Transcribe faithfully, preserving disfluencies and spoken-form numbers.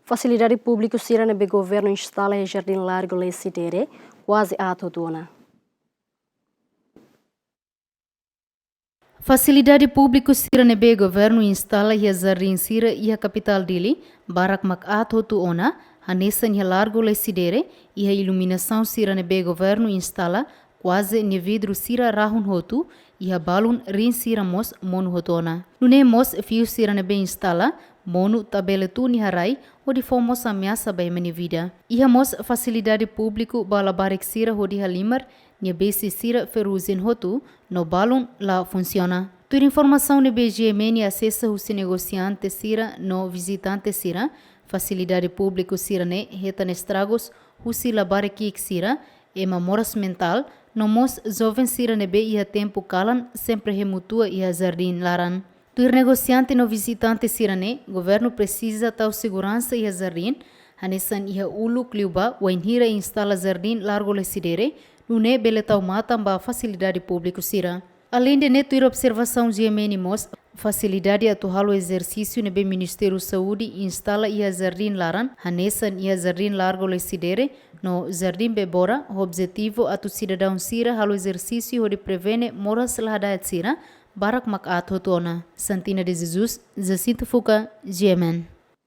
Fasilidade públiku sira ne'ebé governu instala iha Jardín Largo Lecidere kuaze aat hotu ona. Fasilidade públiku sira ne'ebé governu instala iha jardín sira iha kapitál Dili, barak mak aat hotu ona, hanesan iha Largo Lecidere, iha iluminasaun sira ne'ebé governu instala, kuaze nia vidru sira rahun hotu, iha balun riin sira mós monu hotu ona. Nune'e mós fiu sira ne'ebé instala, monu tabele tun iha rai, hodi fó mós ameasa ba ema nia vida. Iha mós fasilidade públiku ba labarik sira hodi halimar, nia besi sira ferrujen hotu, no balun la funsiona. Tuir informasaun ne'ebé G M N asesa husi negosiante sira no vizitante sira, fasilidade públiku sira-ne'e hetan estragus husi labarik ki'ik sira, ema moras mentál, no mós joven sira ne'ebé iha tempu kalan sempre hemu tua iha jardín laran. Tuir negosiante no vizitante sira-ne'e, governu presiza tau seguransa iha jardín, hanesan iha uluk liubá wainhira instala Jardín Largo Lecidere, nune'e bele tau matan ba fasilidade públiku sira. Aleinde ne'e, tuir observasaun G M N mós, fasilidade atu halo ezersísiu ne'ebé Ministériu Saúde instala iha jardín laran, hanesan iha Jardín Largo Lecidere no Jardín Bebora, ho objetivu atu sidadaun sira halo ezersísiu hodi prevene moras la hada'et sira, barak mak aat hotu ona. Santina de Jesus, Jacinto Fuca, G M N.